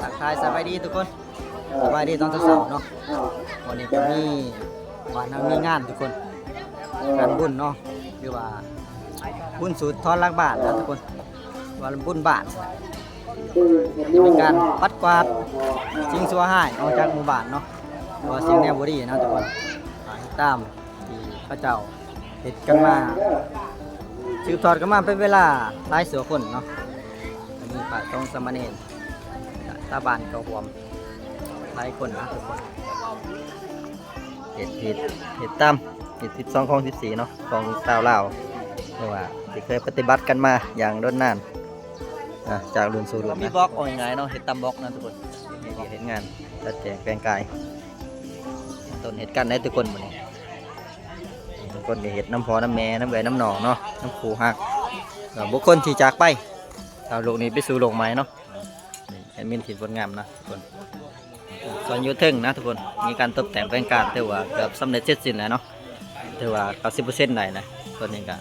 ທັກທາຍສະບາຍດີທຸກຄົນ ສະບາຍດີຕອນເຊົ້າໆເນາະ. ວັນນີ້ກໍມີ ບ້ານເຮົາມີງານທຸກຄົນ ງານບຸນເນາະ ຫຼືວ່າບຸນສູດຖອນຫຼັງບ້ານນະທຸກຄົນ ວ່າບຸນບ້ານ ມີການປັດກວາດສິ່ງຊົ່ວຮ້າຍອອກຈາກໝູ່ບ້ານເນາະ ເພາະວ່າສິ່ງແນວບໍ່ດີນະທຸກຄົນ ຕາມທີ່ເຂົາເຈົ້າເຮັດກັນມາ ສືບທອດກັນມາເປັນເວລາຫຼາຍຊົ່ວຄົນເນາະ ກໍມີພະສົງສາມະເນນ ຊາວບ້ານກໍຮ່ວມຫຼາຍຄົນນະທຸກຄົນ ເຮັດ ເຮັດ ເຮັດຕາມ ເຮັດສິບສອງ ຄອງສິບສີ່ເນາະ ຂອງຊາວລາວ ທີ່ວ່າທີ່ເຄີຍປະຕິບັດກັນມາຢ່າງດົນນານ ອ່າ ຈາກລຸ້ນສູ່ລຸ້ນນະ ມີບລັອກ ເອົາງ່າຍໆເນາະ ເຮັດຕາມບລັອກນະທຸກຄົນ ເຮັດວຽກເຮັດງານ ຈັດແຈງແປງກາຍ ຕົ້ນເຮັດກັນໄດ້ທຸກຄົນ ມື້ນີ້ ທຸກຄົນກໍເຮັດນຳພໍ່ນຳແມ່ ນຳເອື້ອຍນຳນ້ອງເນາະ ນຳຄູ່ຮັກ ແລ້ວບຸກຄົນທີ່ຈາກໄປ ເອົາໂລກນີ້ໄປສູ່ໂລກໃໝ່ເນາະ. ແອດມິນທີມໂຄດງາມນະທຸກຄົນ ສ່ວນຢູ່ເທິງນະທຸກຄົນ ມີການຕົບແຕ່ງແປງການ ຖືວ່າເກືອບສຳເລັດເສັດສິ້ນແລ້ວເນາະ ຖືວ່າເກົ້າສິບເປີເຊັນໄດ້ນະ. ຕອນນີ້ກະ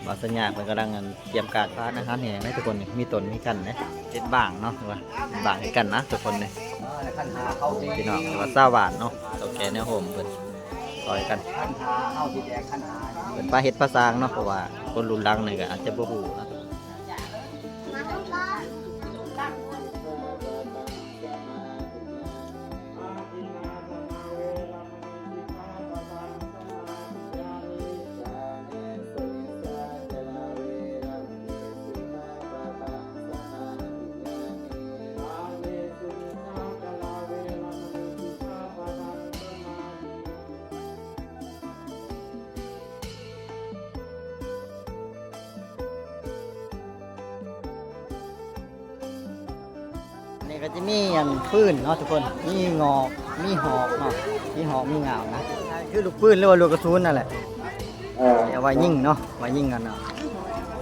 ບ່າວສັນຍາເພິ່ນກຳລັງ ອັນ ຕຽມການ ຮ້ານອາຫານແຫ້ງນະທຸກຄົນ ມີຕົ້ນມີກັນເດ້ ເຮັດບ້າງເນາະ ຖືວ່າບ້າງເຮັດກັນນະທຸກຄົນນີ້ ພີ່ນ້ອງ ຫຼືວ່າຊາວບ້ານເນາະ ເຖົ້າແກ່ແນວໂຮມເພິ່ນຊ່ອຍກັນ ເພິ່ນພາເຮັດພາສ້າງເນາະ ເພາະວ່າຄົນລຸ້ນຫຼັງນີ້ກະອາດຈະບໍ່ຮູ້ນະ. ນີ້ກໍຈະມີອັນປືນເນາະທຸກຄົນ ມີງອກ ມີຫອກເນາະ ມີຫອກ ມີຫງາວນະ ຄືລູກປືນ ຫຼືວ່າລູກກະສຸນນັ້ນແຫຼະ ເອີ ເອົາໄວ້ຍິງເນາະ ໄວ້ຍິງອັນ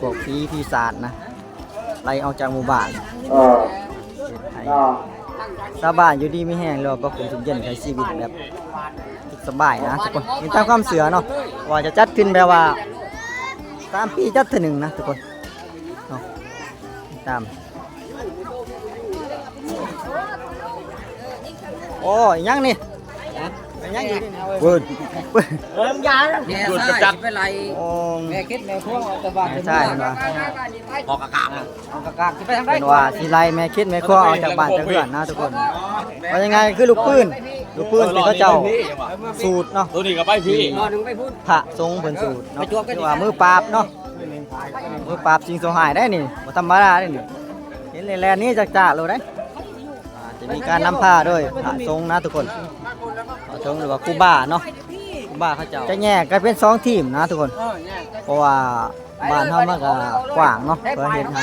ພວກຜີປີສາດນະ ໄລ່ອອກຈາກໝູ່ບ້ານ ເອີ ເຮັດໃຫ້ຊາວບ້ານຢູ່ດີມີແຮງ ຫຼືວ່າພາກພູມສຸກເຢັນ ໃຊ້ຊີວິດແບບສຸກສະບາຍນະທຸກຄົນ. ມີຕາມຄວາມເຊື່ອເນາະ ວ່າຈະຈັດຂຶ້ນແບບວ່າສາມປີຈັດເທື່ອໜຶ່ງນະທຸກຄົນເນາະ ຕາມ ໂອ້ ອີຫຍັງນີ້? ອີຫຍັງຢູ່ນີ້? ເວີ້ນ ເອີ ຢາ ແມ່ຊາຍຊິໄປໄລ່ ໂອ້ ແມ່ເຂັດແມ່ຄວງອອກຈາກບ້ານ ແມ່ຊາຍເພິ່ນວ່າ ອອກກະກາກ ອອກກະກາກ ຊິໄປທາງໃດ? ເພິ່ນວ່າຊິໄລ່ແມ່ເຂັດແມ່ຄວງອອກຈາກບ້ານຈາກເຮືອນນະທຸກຄົນ. ວ່າຍັງໄງ ຄືລູກປືນ ລູກປືນທີ່ເຂົາເຈົ້າສູດເນາະ ໂຕນີ້ກໍໄປພີ້ ພະສົງເພິ່ນສູດເນາະ ຖືວ່າມືປາບເນາະ ມືປາບສິ່ງຊົ່ວຮ້າຍໄດ໋ນີ້ ບໍ່ທຳມະດາເດ້ນີ້ ເຫັນແລ້ວແລ່ນໜີຈາກໆໂລດເດ້. ອ່າ ຈະມີການນຳພາໂດຍພະສົງນະທຸກຄົນ ພະສົງ ຫຼືວ່າຄູບາເນາະ ຄູບາເຂົາເຈົ້າ ຈະແຍກກັນເປັນສອງທີມນະທຸກຄົນ ເພາະວ່າບ້ານເຮົາມັນກະກວ້າງເນາະ ເພື່ອເຮັດໃຫ້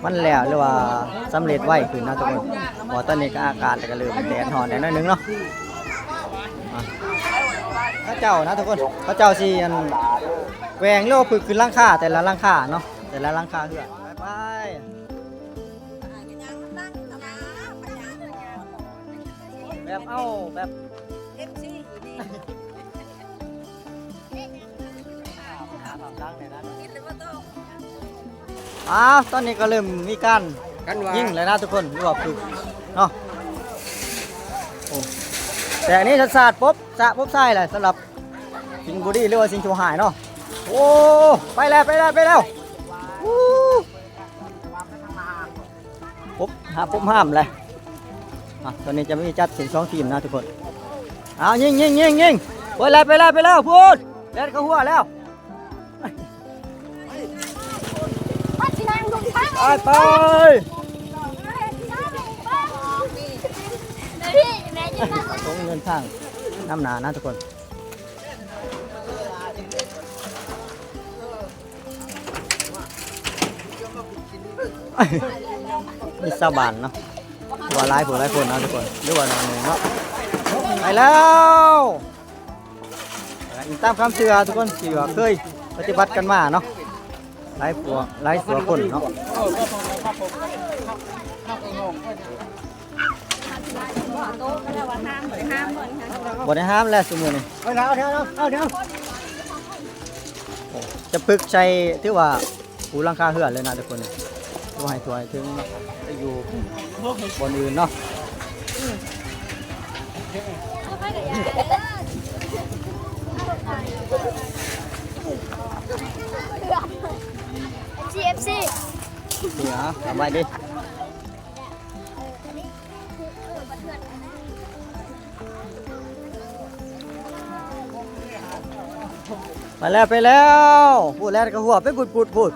ມັນແລ້ວ ຫຼືວ່າສຳເລັດໄວຂຶ້ນນະທຸກຄົນ ເພາະວ່າຕອນນີ້ກໍອາກາດກໍເລີ່ມແດດຮ້ອນແດ່ໜ້ອຍໜຶ່ງເນາະ. ອ່າ ເຂົາເຈົ້ານະທຸກຄົນ ເຂົາເຈົ້າຊິ ອັນ ແກວ່ງ ຫຼືວ່າຜຶກຂຶ້ນຫຼັງຄາ ແຕ່ລະຫຼັງຄາເນາະ ແຕ່ລະຫຼັງຄາເຮືອນ ໄປ ແບບ ເອົາ ແບບ ອ້າວ ຕອນນີ້ກໍເລີ່ມມີການ ກັນວ່າ ຍິງແລ້ວນະທຸກຄົນ ຫຼືວ່າຝຶກເນາະ. ໂອ້ ແຕ່ອັນນີ້ສາດໆ ປົບສະປົບຊາຍແຫຼະ ສຳລັບສິ່ງບໍ່ດີ ຫຼືວ່າສິ່ງຊົ່ວຮ້າຍເນາະ. ໂອ້ ໄປແລ້ວ ໄປແລ້ວ ໄປແລ້ວ ປຸບ ຫາປຸບຫ້າມແຫຼະ. ອ່ະ ຕອນນີ້ຈະມີຈັດເປັນສອງທີມນະທຸກຄົນ. ເອົາ ຍິງ ຍິງ ຍິງ ຍິງ ໄປແລ້ວ ໄປແລ້ວ ໄປແລ້ວ ພຸ້ນ ແລ່ນເຂົ້າຫົວແລ້ວ. ໄປ ໄປ ຕ້ອງເດີນທາງນຳໜ້ານະທຸກຄົນ. ມີຊາວບ້ານເນາະ ວ່າຫຼາຍຜູ້ຫຼາຍຄົນເນາະທຸກຄົນ ຫຼືວ່າໜ້ອຍໜູເນາະ. ໄປແລ້ວ ຕາມຄວາມເຊື່ອທຸກຄົນ ທີ່ວ່າເຄີຍປະຕິບັດກັນມາເນາະ ຫຼາຍພວກ ຫຼາຍຊົ່ວຄົນເນາະ. ບໍ່ໄດ້ຫ້າມແລ້ວຊຸມື້ນີ້ ເອົາ ເອົາ ເອົາ ເອົາ ໂອ້ ຈະປຶກໃສ່ ຖືວ່າປູຫຼັງຄາເຮືອນເລີຍນະທຸກຄົນ. ບໍ່ໃຫ້ທົ່ວໃຫ້ເຖິງ ໄປຢູ່ບ່ອນອື່ນເນາະ. ເອັຟຊີ ເອັຟຊີ ເນາະ ສະບາຍດີ. ໄປແລ້ວ ໄປແລ້ວ ພຸ້ນແລ່ນກະຫົວໄປພຸ້ນໆ ພຸ້ນ.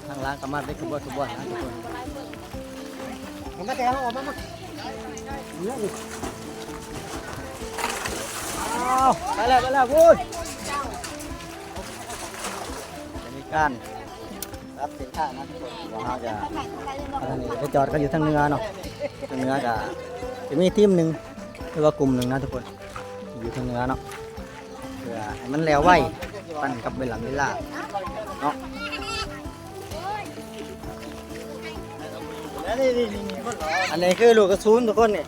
ທາງຫຼັງກໍມາເປັນຂະບວນຂະບວນນະທຸກຄົນ. ເອົາມາແຕ່ເຮົາອອກມາ ມາ ອ້າວ ໄປແລ້ວ ໄປແລ້ວ ພຸ້ນ. ຈະມີການປັບເສັ້ນທາງນະທຸກຄົນ ເພາະວ່າເຮົາຈະ ອັນນີ້ໄປຈອດກັນຢູ່ທາງເໜືອເນາະ. ທາງເໜືອກໍຈະມີທີມໜຶ່ງ ຫຼືວ່າກຸ່ມໜຶ່ງນະທຸກຄົນ ຢູ່ທາງເໜືອເນາະ ເພື່ອໃຫ້ມັນແລ້ວໄວ ປັນກັບເວລາ ເວລາເນາະ. ອັນນີ້ຄືລູກກະສູນທຸກຄົນນີ້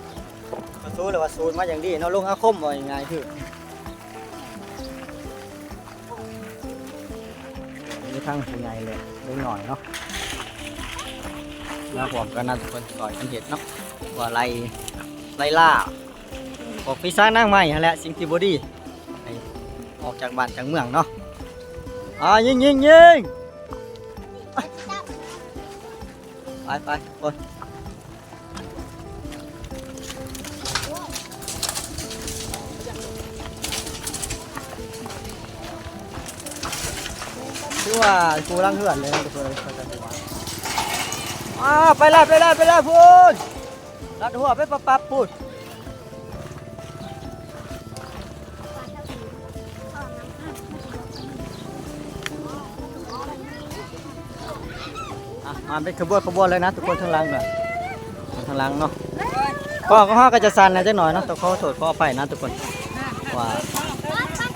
ກະສູນ ຫຼືວ່າສູນມາຢ່າງດີເນາະ ລົງອາຄົມ ເວົ້າງ່າຍໆ ຄື ມີທັງຜູ້ໃຫຍ່ ແລະ ເດັກນ້ອຍເນາະ ມາພ້ອມກັນນະທຸກຄົນ ຊ່ອຍກັນເຮັດເນາະ ວ່າໄລ່ ໄລ່ລ່າ ພວກປີສາດນາງໄມ້ຫັ້ນແຫຼະ ສິ່ງທີ່ບໍ່ດີ ໃຫ້ອອກຈາກບ້ານຈາກເມືອງເນາະ. ອ່າ ຍິງ ຍິງ ຍິງ ໄປ ໄປ ໂອ້ຍ. ຄືວ່າຢູ່ຫຼັງເຮືອນເລີຍ ອ່າ ໄປແລ້ວ ໄປແລ້ວ ໄປແລ້ວ ພຸ້ນ ລັດຫົວໄປປັບໆ ພຸ້ນ. ອ່ະ ມາເປັນຂະບວນຂະບວນເລີຍນະທຸກຄົນ ທາງຫຼັງນະ ທາງຫຼັງເນາະ. ກ້ອງຂອງເຮົາກໍຈະສັ່ນແດ່ຈັກໜ້ອຍເນາະ ຕ້ອງຂໍໂທດຂໍອະໄພນະທຸກຄົນ ວ່າ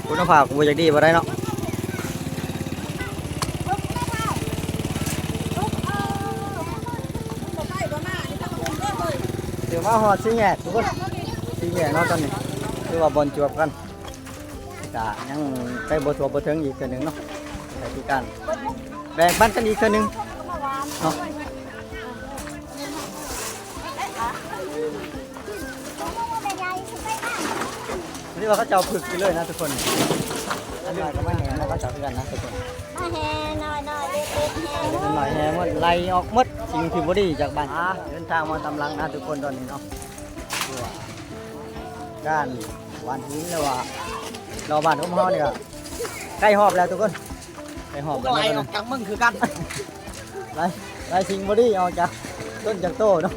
ຄຸນນະພາບກໍບໍ່ຢາກດີປານໃດເນາະ. ຖືວ່າຮອດສີ່ແຍກທຸກຄົນ ສີ່ແຍກເນາະ ຕອນນີ້ຖືວ່າບ່ອນຈວບກັນ ກະຍັງໄປບໍ່ທົ່ວບໍ່ເຖິງອີກເທື່ອໜຶ່ງເນາະ ໃຫ້ທີ່ການແບ່ງປັນກັນອີກເທື່ອໜຶ່ງເນາະ. ນີ້ວ່າເຂົາເຈົ້າຝຶກຢູ່ເລີຍນະທຸກຄົນ ອັນນີ້ກໍມາແຫ່ນຳເຂົາເຈົ້າຄືກັນນະທຸກຄົນ ມາແຫ່ນ້ອຍໆ ເລັກໆ ແຫ່ ເລັກນ້ອຍແຫ່ໝົດ ໄລ່ອອກໝົດ ສິ່ງທີ່ບໍ່ດີຈາກບ້ານ. ອ່າ ເດີນທາງມາຕາມຫຼັງນະທຸກຄົນຕອນນີ້ເນາະ ຄືວ່າການຫວ່ານຫີນ ຫຼືວ່າລອບບ້ານຂອງເຮົານີ້ກໍໃກ້ຮອບແລ້ວທຸກຄົນ ໃກ້ຮອບແລ້ວ ໄລ່ອອກຈາກເມືອງຄືກັນ ໄລ່ ໄລ່ສິ່ງບໍ່ດີອອກຈາກຕົນຈາກໂຕເນາະ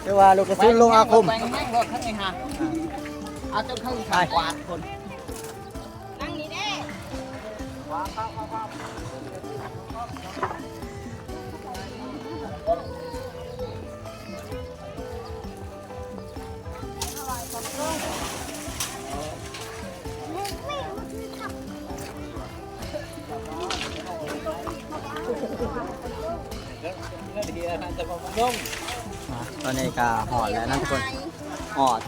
ຄືວ່າລູກກະສຸນລົງອາຄົມ ແຂວງແມ່ງໂລດ ຄັນນີ້ຫາ ເອົາຈົນເຂົາກວາດຄົນ. ອ່າ ຕອນນີ້ກໍຮອດແລ້ວນະທຸກຄົນ ຮອດ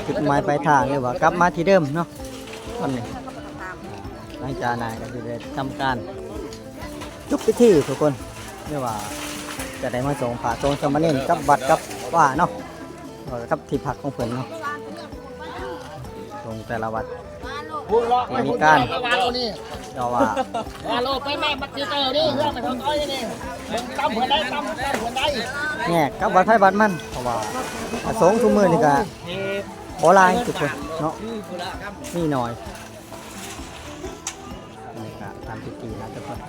ຈຸດໝາຍປາຍທາງ ຫຼືວ່າກັບມາທີ່ເດີມເນາະ ຕອນນີ້. ຫຼັງຈາກນັ້ນກໍຊິໄດ້ທຳການຈົບພິທີທຸກຄົນ ຫຼືວ່າຈະໄດ້ມາສົ່ງພະສົງສາມະເນນກັບວັດກັບວາເນາະ ກັບທີ່ພັກຂອງເພິ່ນເນາະ ສົ່ງແຕ່ລະວັດ ທີ່ມີການ ເຈົ້າວ່າ ວ່າໂລດໄປແມ່ບັດຊິເຕີນີ້ ເຮືອໄປເທົ່າຕ້ອຍນີ້ ຕຳເພິ່ນໄດ້ ຕຳ ຕຳເພິ່ນໄດ້ ແຍກກັບວັດໃຜວັດມັນ ເພາະວ່າພະສົງຊຸມື້ນີ້ກະບໍ່ຫຼາຍທຸກຄົນເນາະ ມີໜ້ອຍ. ນີ້ກະທຳພິທີນະທຸກຄົນ.